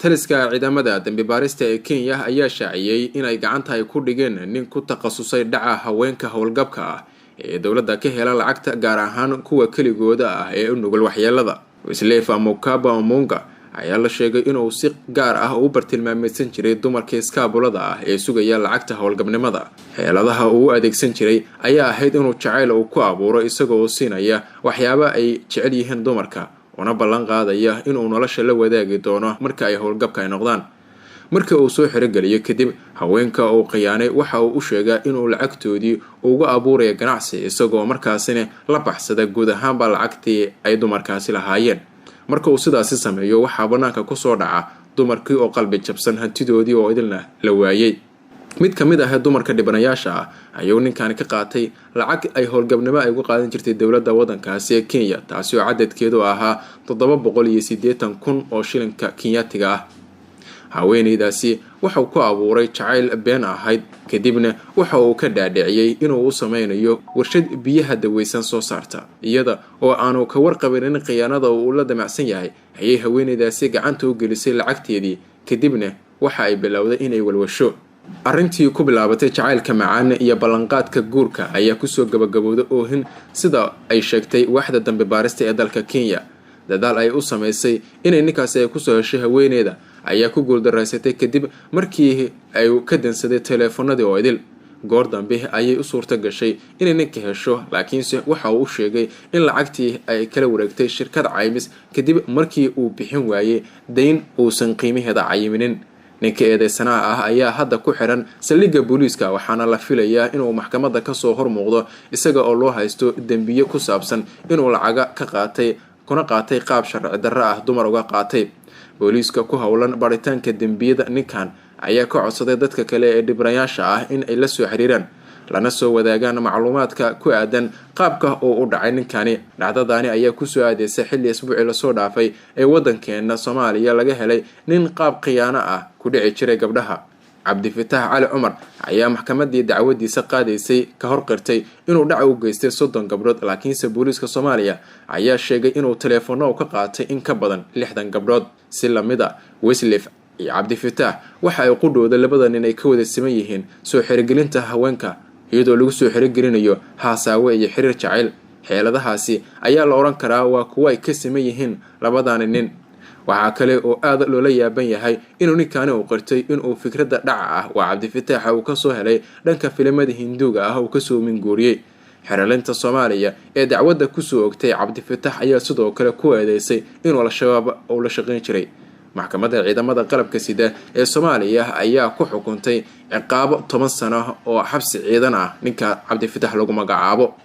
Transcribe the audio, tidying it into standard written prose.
Taliska ciidamada dambi baarista ee Kenya ayaa shaaciyey inay gacanta ay ku dhigeen nin ku takhasusay dhaca haweenka howlgabka ah ee dowladda ka hela lacagta, gaar ahaan kuwa keligooda ah ee u nugul waxyeelada. Wislefa Mukaba Omunga ayaa la sheegay inuu si gaar ah ugu bartilmaameysan jiray dumarka iskaabulada ah ee sugaya lacagta howlgabnimada. Xeeladaha uu u adeegsan jiray ayaa ahayd inuu jacayl uu ku abuuro, isagoo siinaya waxyaaba ay jecel yihiin dumarka, una ballan qaadaya inuu nolosha la wadaagi doono marka ay howlgabka ay noqdaan. Marka uu soo xerogeliyo kadib, haweenka uu khiyaanay waxa uu u sheegaa inuu lacagtoodii uga abuuraya ganacsi, isagoo markaasina la baxsada guud ahaanba lacagtii ay dumarkaasi lahaayeen. Marka uu sidaasi sameeyo, waxaa bannaanka kusoo dhaca dumarkii oo qalbi jabsan, hantidoodii oo idilna la waayey. Mid ka mid ah dumarka dhibanayaasha ah ayuu ninkani ka qaatay lacag ay howlgabnimo ay uga qaadan jirtay dowladda waddankaasi ee Kenya, taasi oo cadadkeedu ahaa 780,000 oo shilinka kenyaatiga ah. Haweeneydaasi waxauu ku abuuray jacayl been ahayd, kadibna waxa uu ka dhaadhiciyey inuu u sameynayo warshad biyaha daweysan soo saarta. Iyada oo aanu ka warqabinin khiyaanada uu la damacsan yahay, ayay haweeneydaasi gacanta u gelisay lacagteedii, kadibna waxa ay bilowday inay walwasho. Arrintii ku bilaabatay jacaylka macaan iyo ballanqaadka guurka ayaa kusoo gabagabowda oohin, sida ay sheegtay waaxda dambe baarista ee dalka Kenya. Dadaal ay u sameysay inay ninkaasi ay kusoo heshay haweeneyda ayaa ku guuldaraysatay, kadib markii ay ka dansaday teleefanadii oo idil. Goor dambe ayay u suurta gashay inay ninka hesho, laakiinse waxa uu u sheegay in lacagtii ay kala wareegtay shirkad caymis, kadib markii uu bixin waayey dayn uusan qiimaheeda cayiminin. Ninka eedeysanaha ah ayaa hadda ku xiran saldhigga booliiska, waxaana la filayaa inuu maxkamadda kasoo hormuuqdo, isaga oo loo haysto dembiyo ku saabsan inuu lacaga ka qaatay, kuna qaatay qaab sharci darro ah dumar uga qaatay. Booliiska ku howlan baaritaanka dembiyada ninkan ayaa ka codsaday dadka kale ee dhibanayaasha ah in ay la soo xiriiraan, lana soo wadaagaan macluumaadka ku aadan qaabka uu u dhacay ninkani. Dhacdadaani ayaa kusoo aadeysay xilli isbuucii lasoo dhaafay ee waddankeena Soomaaliya laga helay nin qaab khiyaano ah ku dhici jiray gabdhaha. Cabdifitaax Cali Cumar ayaa maxkamadii dacwadiisa qaadaysay ka hor qirtay inuu dhac u geystay 30 gabdhood, laakiinse booliiska Soomaaliya ayaa sheegay inuu teleefono ka qaatay in ka badan 60 gabdhood. Si lamid a Weslif iyo Cabdifitaax, waxa ay qudhooda labada nin ay ka wada siman yihiin soo xirigelinta haweenka, iyadoo lagu soo xirogelinayo haasaawe iyo xiriir jacayl. Xeeladahaasi ayaa la odhan karaa waa kuwo ay ka siman yihiin labadaani nin. Waxaa kale oo aada loola yaaban yahay inuu ninkaani uu qirtay inuu fikradda dhaca ah waa Cabdifitaaxa uu kasoo helay dhanka filimada Hinduuga ah uu kasoo minguuriyey. Xerelinta Soomaaliya ee dacwadda kusoo ogtay Cabdifitaax ayaa sidoo kale ku eedeysay inuu Al-Shabaab uu la shaqayn jiray. Maxkamadda ciidamada qalabka sida ee Soomaaliya ayaa ku xukuntay ciqaabo 10 sano oo xabsi ciidan ah ninka Cabdifitaax lagu magacaabo.